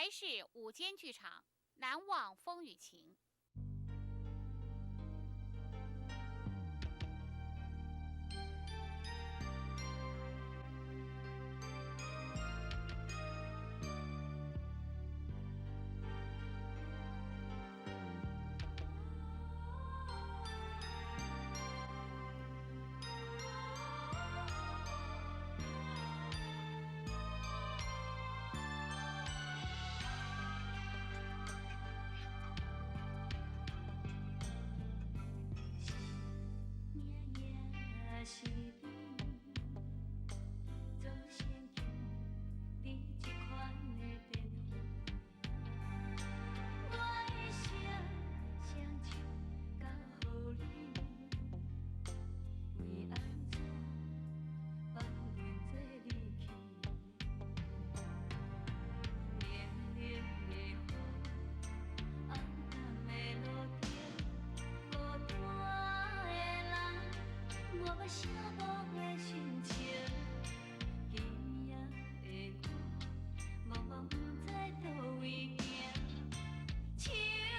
台视午間劇場《難忘風雨情》。是你总先经历这款的变化，我的心双手交予你，为按怎放任这离去？冷冷的雨，暗淡的路灯，孤单的人。我捌写无的心情，今夜的我，茫茫不知佗位行。树落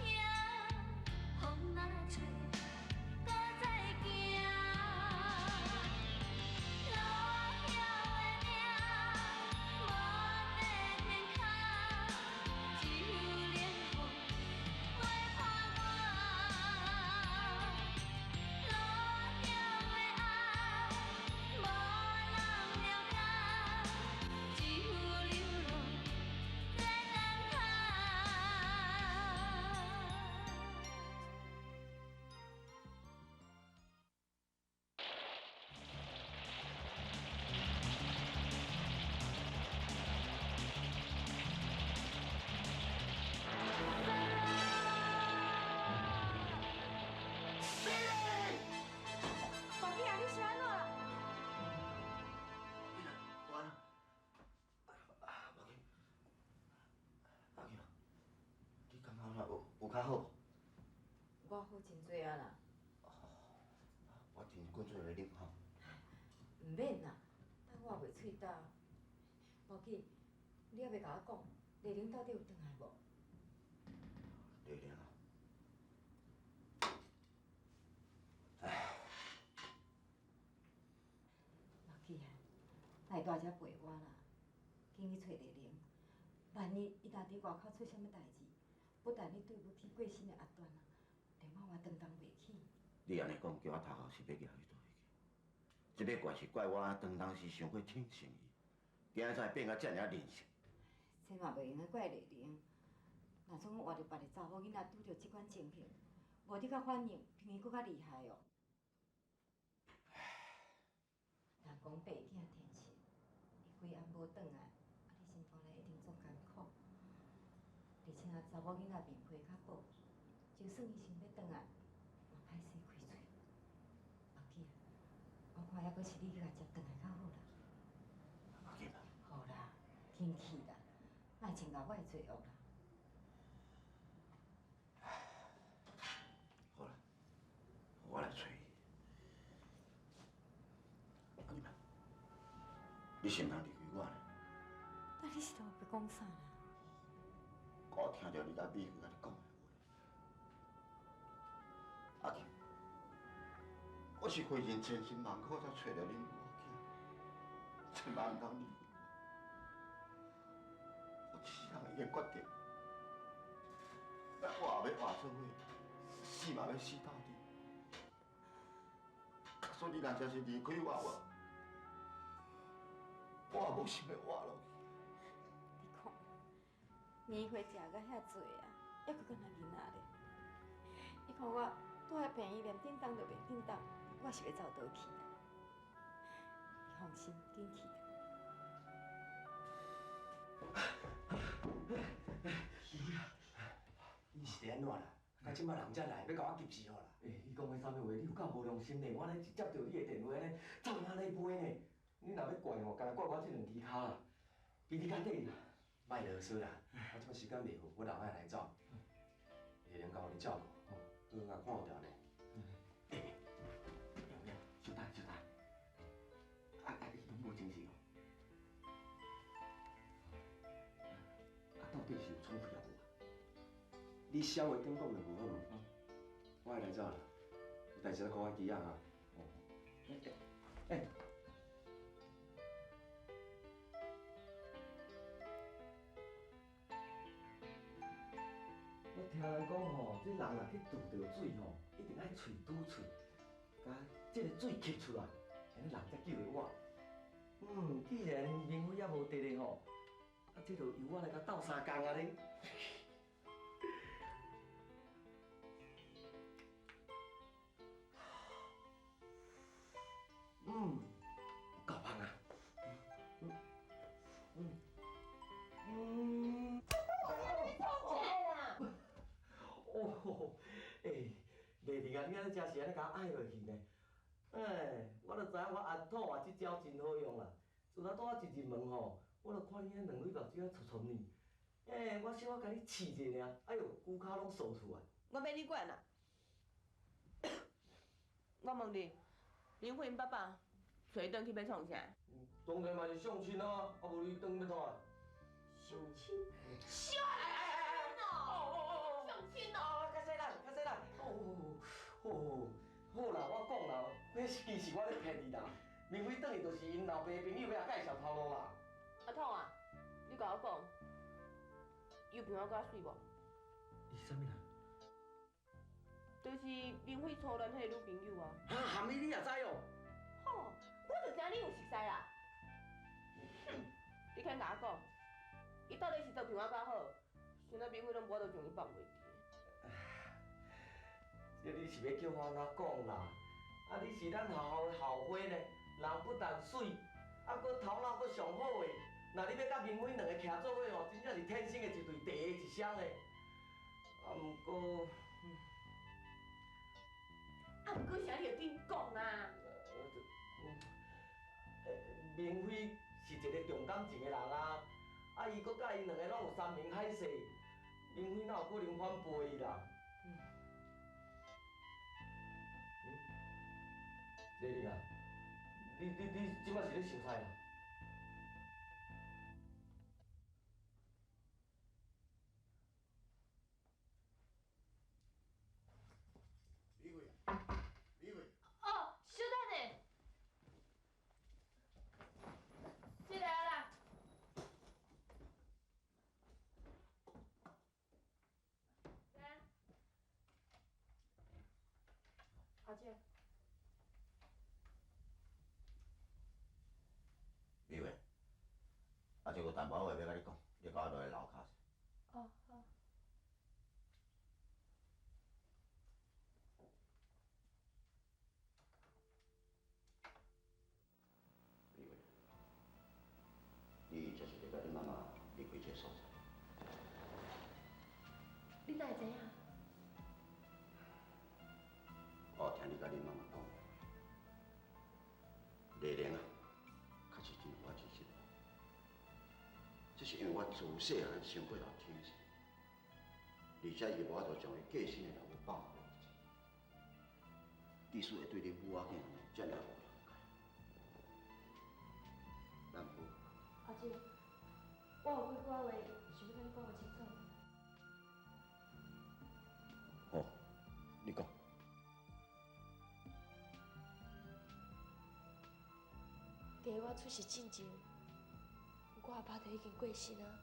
叶，风若吹，搁再行。落叶的岭，无地天空，只有冷风陪伴我。落叶的爱，无人了解，只有流浪在等待。大姐啊，你是按怎啦？我安啊，无紧，阿娇，你感觉哪有较好无？我好真濟啊啦。我真滚出來啉吼。毋免啦，等我袂喙焦。無緊，你猶未共我講，麗玲到底有轉來無？麗玲啊，唉，老記啊，來大遮陪我啦，緊去揣麗玲。萬一伊若佇外口出啥物代誌，不但你對不起過身的阿端啊，連我嘛擔當袂起。你按呢講，叫我頭殼是欲舉去佗位去？這欲怪是怪我當當時傷過輕信伊，今仔才會變甲遮爾仔任性。這嘛袂用得怪麗玲。若總換著別个查某囡仔拄著這款情形，無你較反應，比伊閣較厲害哦。人講白囝天性，伊規暗無轉來，啊你心肝內一定足艱苦。而且查某囡仔面皮較薄，就算伊想欲轉來，嘛歹勢開喙。阿姊啊，我看猶閣是你去共接轉來較好啦。阿金啊，好啦，緊去啦，莫穿共我的罪惡啦。好啦，我來揣伊。阿金啊，你是毋通離開我呢？那你是咧欲講啥啦？我聽著你共美惠按呢講的話，阿金，我是費盡千辛萬苦才揣著恁某囝，千萬毋通離開我。我這世人已經決定，咱活欲活做伙，死嘛欲死鬥陣。假使你若真是離開我，我也無想欲活落去。你看，年歲食甲遐濟啊，猶閣敢若囡仔咧。你看我蹛佇病院連叮當都袂叮當，我是欲走佗去啊？你放心，緊去。你是咧按怎啦？到這擺人才來，欲共我急死予啦！欸，你講彼啥物話？你有夠無良心呢！我呢一接著你的電話呢，走哪咧飛呢？你若欲怪吼，干焦怪我這兩支跤啦，比你較短啦。莫囉嗦啦，我這擺時間袂好，我人愛來走。麗玲交予你照顧，好好共看著呢。欸，小等小等，啊啊，伊攏無精神哦。底是有创开啊无啊？你痟话点讲就无好无？我爱来走啦，有代志再讲我记啊哈。欸欸。我听人讲吼，这人若去拄著水吼，一定爱喙拄喙，共这个水吸出来，按呢人才救会活。既然明辉犹无伫咧吼，啊，这就由我来共斗相共啊咧。够香啊！哦，欸，丽玲啊，你按呢食是按呢共我爱落去呢？欸，我就知影我阿土啊，这招真好用啦。自从拄仔一入门吼，我就看你彼两蕊目睭仔戳戳呢。欸，我小可共你试者尔，哎哟，龟跤拢趖出来。我免你管啦。我问你，林慧𪜶爸爸揣伊转去欲创啥？当然嘛是相亲啊，啊无你转欲创啊？相亲？相亲哦！相亲哦！较细啦，较细啦。哦哦，好啦，我讲啦，彼其实我咧骗你啦。明辉转去就是𪜶老爸朋友欲来介绍头路啦。阿统啊，你共我讲，伊有朋友较媠无？伊是啥物人？就是明辉初恋彼个女朋友啊。哈，含伊你也知哦？吼，我就知影你有熟似啦。哼，你肯共我讲，伊到底是做朋友较好，现在明辉拢无法度将伊放袂记。这你是欲叫我按怎讲啦？啊，你是咱学校的校花呢，人不但媠，啊，阁头脑阁上好的。若你欲佮明辉两个徛做伙吼，真正是天生的一对，第一一双的。啊，毋过，啊，毋过啥你就紧讲啊！明辉是一个重感情的人啊，啊，伊阁佮伊两个拢有山盟海誓，明辉哪有可能反背伊啦？丽玲啊，你这摆是咧想啥啦？李慧，李慧。哦，小等下，进来啦。来，阿姐。美惠，阿姐有淡薄话欲共你讲，你共我落来楼跤者。哦，好。美惠，你这是欲共你妈妈离开这个所在？你哪会知影？我有听你共你妈妈讲，丽玲啊。这是因为我自细汉伤过头天性，而且伊无法度将伊过身的老母放袂记，即使会对恁母仔囝遮尔无谅解，咱不。阿姐，我有几句话想欲共你讲个清楚。好，你讲。伫我出世进前，我阿爸就已经过身啊。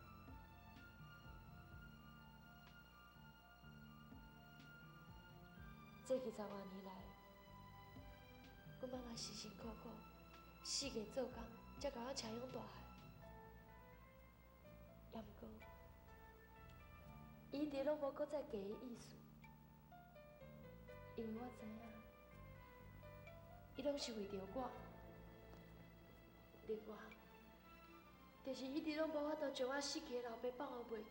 这20外年来，阮妈妈辛辛苦苦，四界做工，才共我请养大汉。也毋过，伊一直拢无阁再嫁的意思，因为我知影，伊拢是为著我。另外，就是一直拢无法度将我死去的老爸放予袂记。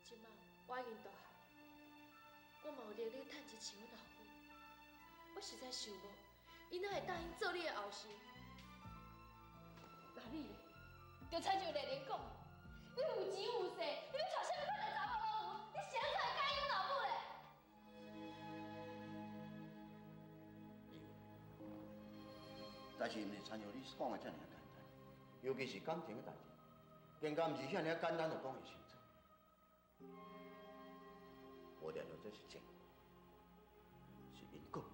这摆我已经大汉，我嘛有能力趁钱饲阮老母。我实在想无，伊哪会答应做你的后生？那你咧，就亲像丽玲讲的，你有钱有势，你欲娶啥物款的查某拢有，你是按怎会佮意阮老母咧？代志毋是亲像你讲的遮尔简单。尤其是感情的代志，更加毋是遐爾簡單就講會清楚。無聊聊這是前是因果，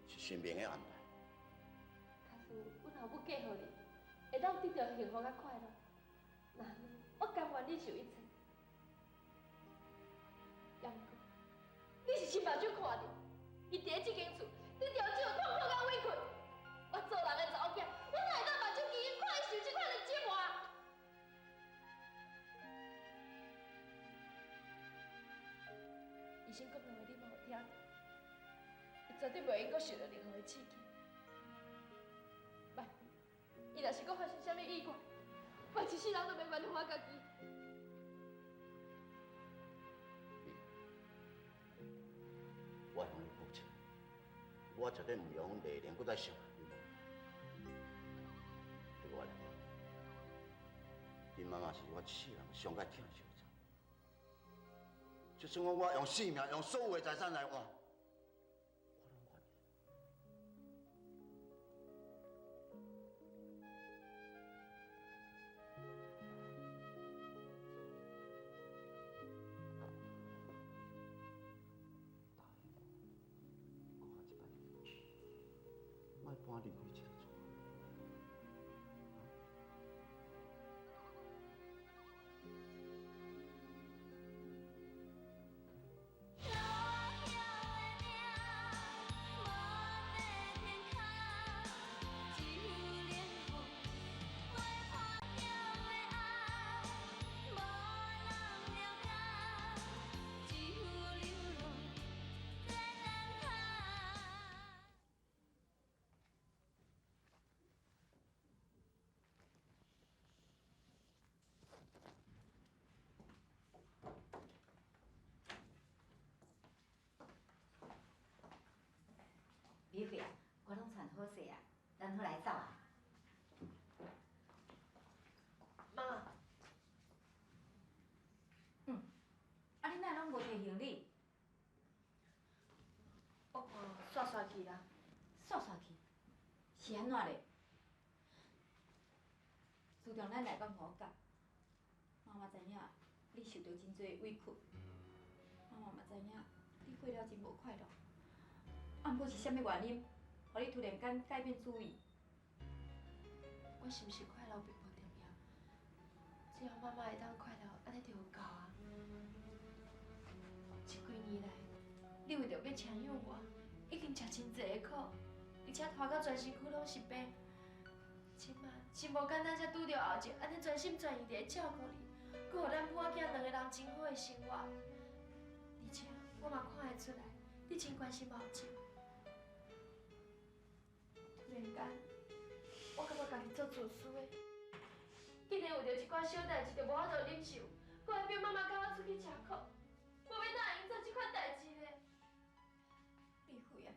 是神明的安排。假使阮后母嫁予你，會當得著幸福佮快樂，那我甘願你受一切。猶毋過，你是親目睭看著，伊佇咧這間厝得著這種痛苦佮委屈。我做人的查某囝，我哪會當目睭睁看伊受這款的折磨？醫生講的話你嘛有聽著，伊絕對袂用閣受著任何的刺激。萬一伊若是閣發生啥物意外，我一世人都袂原諒我家己。我向你保證，我絕對毋容麗玲閣再傷害你。對我來講，恁媽媽是我一世人上蓋疼惜的查某。就算講我用性命、用所有的財產來換，我攏願意。答應我，閣較一擺，莫搬離開這个厝。美惠啊，我攏傳好勢啊，咱好來走啊。媽。嗯，啊，你哪會攏無提行李？我看煞煞去啦。煞煞去？是按怎咧？自從咱來到五甲，媽媽知影你受著真濟委屈，媽媽嘛知影你過了真無快樂。啊，毋過是啥物原因，予你突然間改變主意？我是毋是快樂並無重要，只要媽媽會當快樂，按呢就有夠啊。這幾年來，你為著欲請養我，已經食真濟个苦，而且拖甲全身軀攏是病。這擺真無簡單，才拄著後日，按呢全心全意佇咧照顧你，閣予咱母仔囝兩个人真好的生活。而且我嘛看會出來，你真關心後日。突然間，我感覺家己足自私的，竟然為著一寡小代誌就無法度忍受，閣會逼媽媽共我出去吃苦，我欲哪會用做這款代誌咧？美惠啊，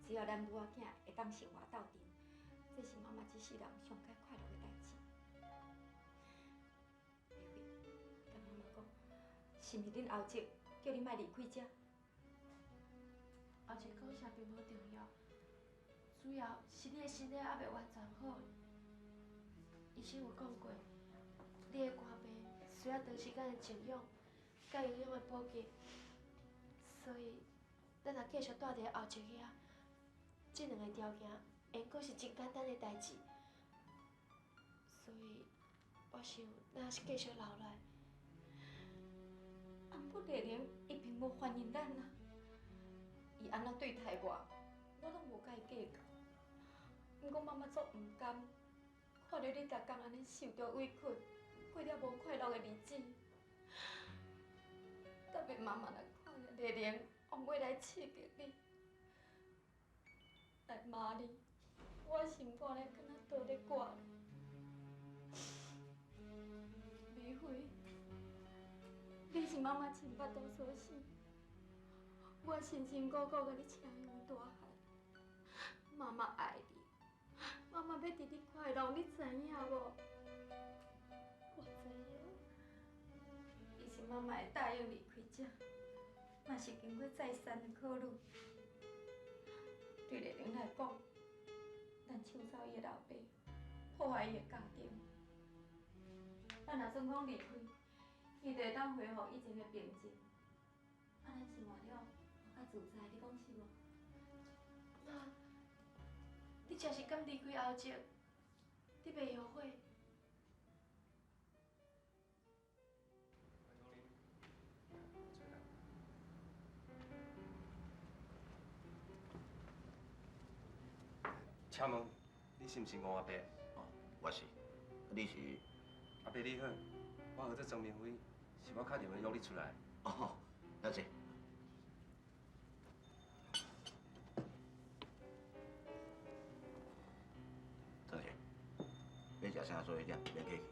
只要咱母仔囝會當生活鬥陣，這是媽媽這世人上蓋快樂的代誌。美惠，共媽媽講，是毋是恁後叔叫你莫離開遮？後叔講啥並無重要。主要是你的身體猶未完全好，醫生有講過，你的肝病需要長時間的靜養，佮營養的補給，所以咱若繼續蹛佇後叔遐，這兩個條件會閣是真簡單的代誌，所以我想咱猶是繼續留落來。啊，毋過麗玲伊並無歡迎咱啊，伊按怎對待我，我攏無共伊計較。毋過媽媽足毋甘，看著你逐工按呢受著委屈，過了無快樂的日子。特別媽媽若看著麗玲往尾來刺激你，來罵你，我心肝內敢若刀咧割。美惠，你是媽媽親腹肚所生，我辛辛苦苦共你請養大漢，媽媽愛你。媽媽欲佇你快樂，你知影無？我知影。其實媽媽會答應離開遮，嘛是經過再三的考慮。對麗玲來講，咱搶走伊的老爸，破坏伊的家庭。咱若算讲离开，伊就会当恢复以前的平静。啊，咱生活了嘛较自在，你讲是无？妈，你真是敢离开后泽，你袂后悔？请问你是毋是吴阿伯？哦，我是。你是？阿伯你好，我号做庄明辉，是我敲电话约你出来。哦，多谢。多谢。欲食啥做一点，免客气。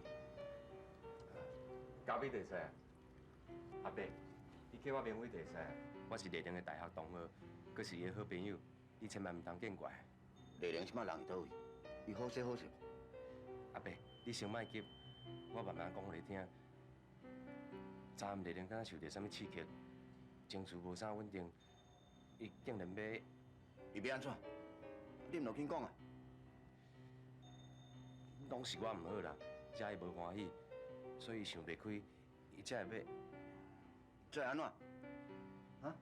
咖啡就会使。阿伯，你叫我明辉就会使。我是丽玲的大学同学，阁是伊的好朋友，你千万毋通见怪。丽玲这摆人伫佗位？伊好势好势无？阿伯，你先莫急，我慢慢讲予你听。昨暗丽玲敢若受著啥物刺激，情绪无啥稳定，伊竟然欲，伊欲按怎？你毋著紧讲啊！拢是我毋好啦，才伊无欢喜，所以想袂开，伊才会欲。才会按怎？啊？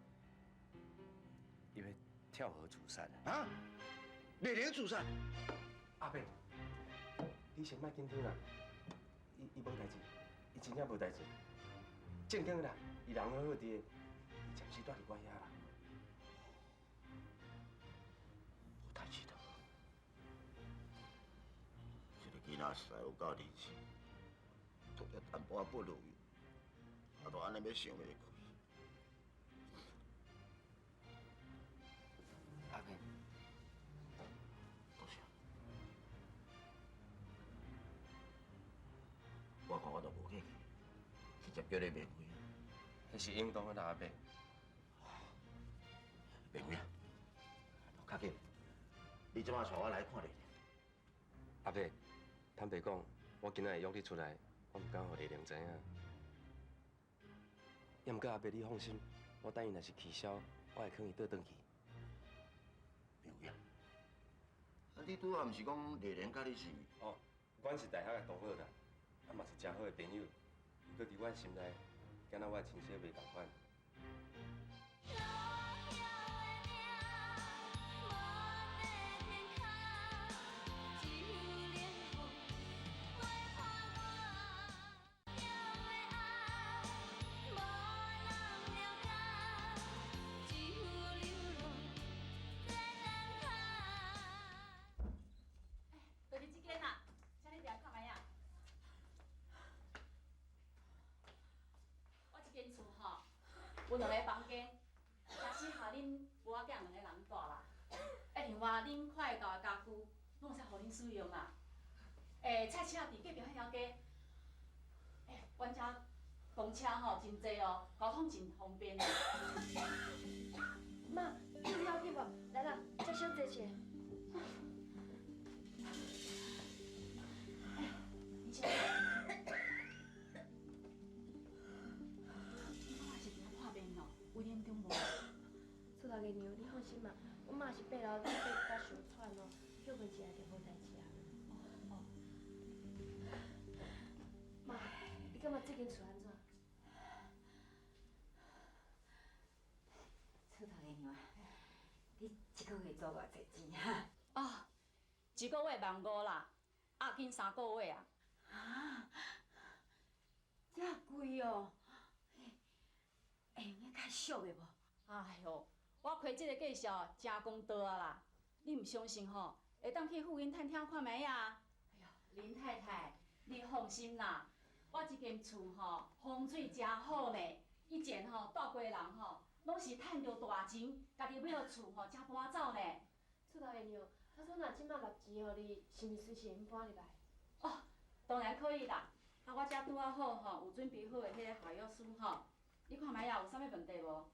伊欲跳河自杀啊！丽玲自杀？阿伯，你先莫紧张啦，伊无代志，伊真正无代志。正经啦，伊人好好伫，伊暂时蹛伫我遐啦。无代志的，这个囡仔实在有够任性，拄才淡薄仔不如意，啊，都按呢欲想袂开。阿伯。多谢。我看我都无客气，直接叫你明辉。彼是应当的啦，阿伯。明辉啊，较紧，你这摆带我来看丽玲。阿伯，坦白讲，我今仔日约你出来，我毋敢予丽玲知影。也毋过阿伯你放心，我等伊若是气消，我会劝伊倒转去。明辉啊，啊你拄仔毋是讲丽玲佮你是？哦，阮是大学的同学啦，啊嘛是诚好的朋友。毋过伫阮心内，敢若我的亲戚袂仝款。有两个房间，真适合恁母仔囝两个人蹛啦。啊，另外恁看会到的家具，拢会使予恁使用啦。欸，菜市仔伫隔壁彼条街。欸，阮遮公车吼真济哦，交通真方便。妈，你要紧无？来啦，这小坐下。欸，你先。有严重无？厝头个娘，你放心嘛，阮妈是爬楼梯爬甲伤喘哦，歇睏一下就无代志啊。哦。妈，你感觉这间厝按怎？厝头个娘，你一个月租偌济钱啊？哦，一个月15,000啦，押金3个月啊。啊，遮贵哦！会用得较俗的无？哎哟，我开这个介绍真公道啊啦！你毋相信吼，会当去附近探听看觅啊。哎哟，林太太，你放心啦，我这间厝吼风水真好呢。以前吼蹛过的人吼，拢是趁著大钱，家己买予厝吼才搬走呢。厝头个娘，他说若这摆纳钱予你，是毋是随时会用搬入来？哦，当然可以啦。啊，我遮拄仔好吼，有准备好的彼个合约书吼。你看觅啊，有啥物问题无？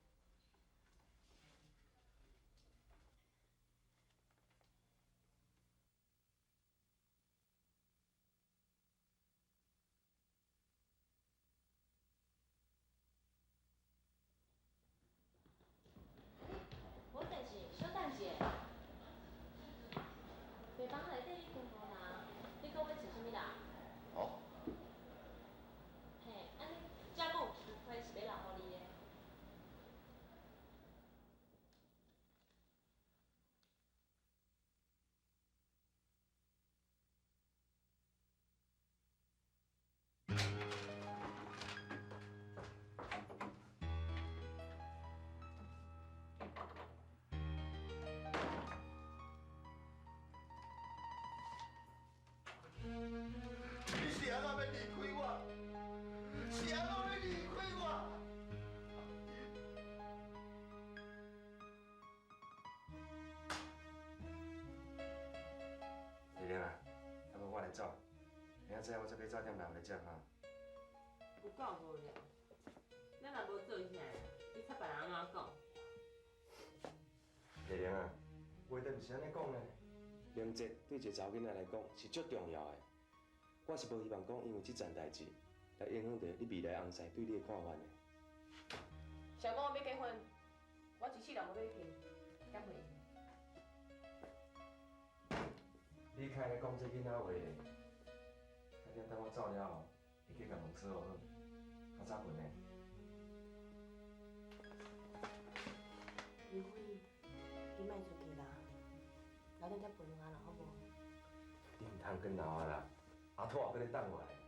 无代志，小等一下。病房内底已经无人，你阁來走，明仔載我再去早點來予你接哈。有夠無聊，咱若無做啥，你插別人按怎講？麗玲啊，話都毋是按呢講的。名節對一个查某囡仔來講是足重要的。我是無希望講因為這層代誌來影響著你未來翁婿對你的看法的。誰講我欲結婚，我一世人無欲嫁，敢袂？你較會講這囡仔話咧，較緊等我走了後，會去共門鎖好，較早睏咧。明輝，你莫出去啦，留踮遮陪我啦，好無？你毋通閣鬧啊啦，阿土也閣咧等我咧。